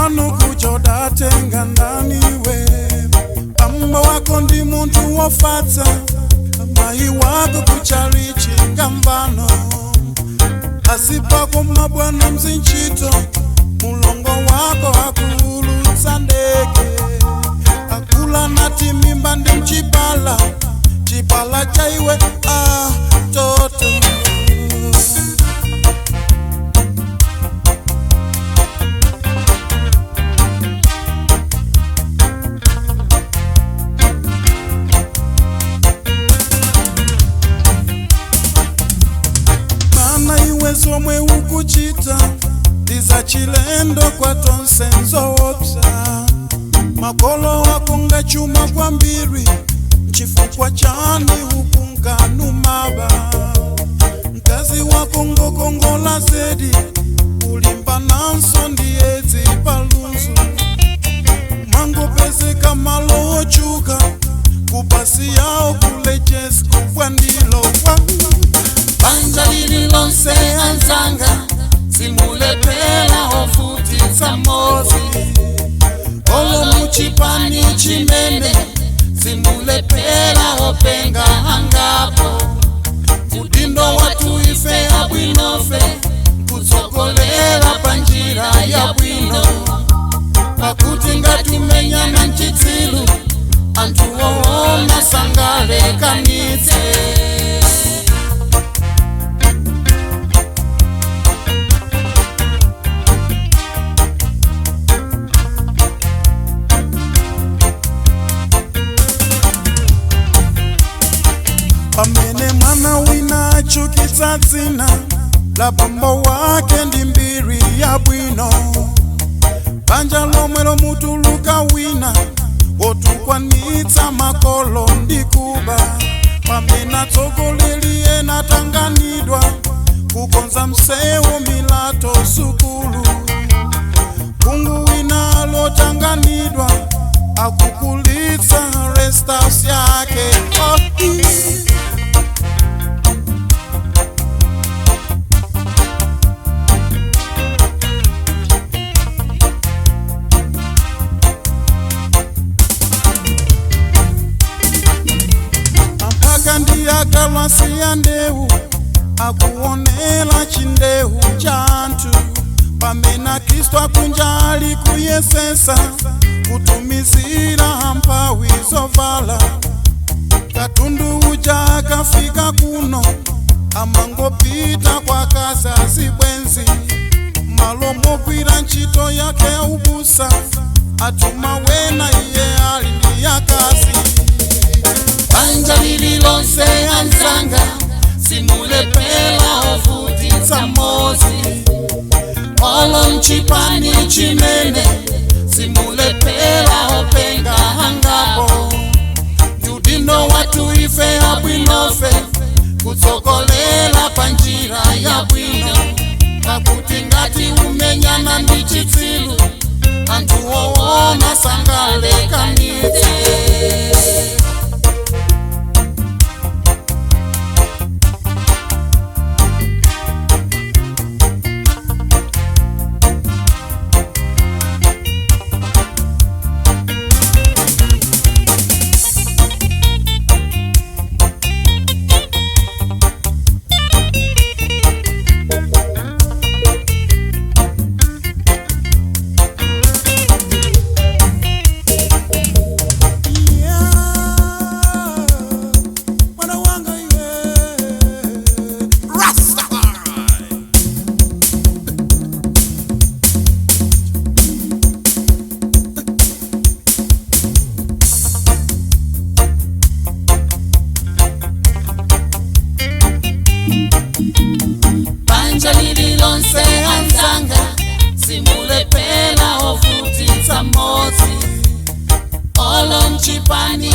Kwanu kuchodatenga ndaniwe, bambo wako ndi munthu wofatsa, mayi wako kuchalichinga mvano, asi pako mabwana mzinchito, mulongo wako akulutsa ndege, akula nati mimba ndi mchipala, chipala chaiwe a toto. Mana iwe zomwe ukuchita ndizachilendo kwa tonse nzoopsa, makolo ako ngachuma kwambiri, nchifukwa chani ukunkanumaba, mkazi wako ngokongola zedi, ulimba nanso ndiyedzi palunzu, mangopezeka malo ochuka kupasi yawo kulechesi kubwa ndilo kwa Banja lililonse anzanga simulepela ofutitsa mozi, olo muchipani chimene simulepela openga angapo, udindo watu ife abwinofe kutsogolela panjira ya bwino, pakuti ngatimenyana nchitsilu anthu woona sangalekanitse. Pamene mwana wina achukitsa dzina la bambo wake ndi mbiri ya bwino, banja lomwe lomutuluka wina wotukwanitsa makolo ndi kuba, pamene atsogoleri ena atanganidwa kukonza msewu milato sukulu, kungu wina alotanganidwa akukulitsa rest house yake oh. Ampaka ndiyakalwasiya ndewu akuonela chindewu cha anthu, pamene akhristu akunja ali kuyesesa kutumizira amphawi zovala, katundu uja akafika kuno amangopita kwa kazazi bwenzi, malo mogwira ntchito yake ubusa atuma wena iye ali ndi akazi. Banja lililonse anzanga simulepela ofutitsa mozi, olo mchipani chimene simulepela openga hangapo, udindo watu ife abwinofe kutsogolela panjira ya bwino, pakuti ngati umenyana ndi chitsilu anthu woona sangalekanitse. Mwana wanga iwe Rastafari. Banja lililonse anzanga simulepela ofutitsa mozi, olo mchipani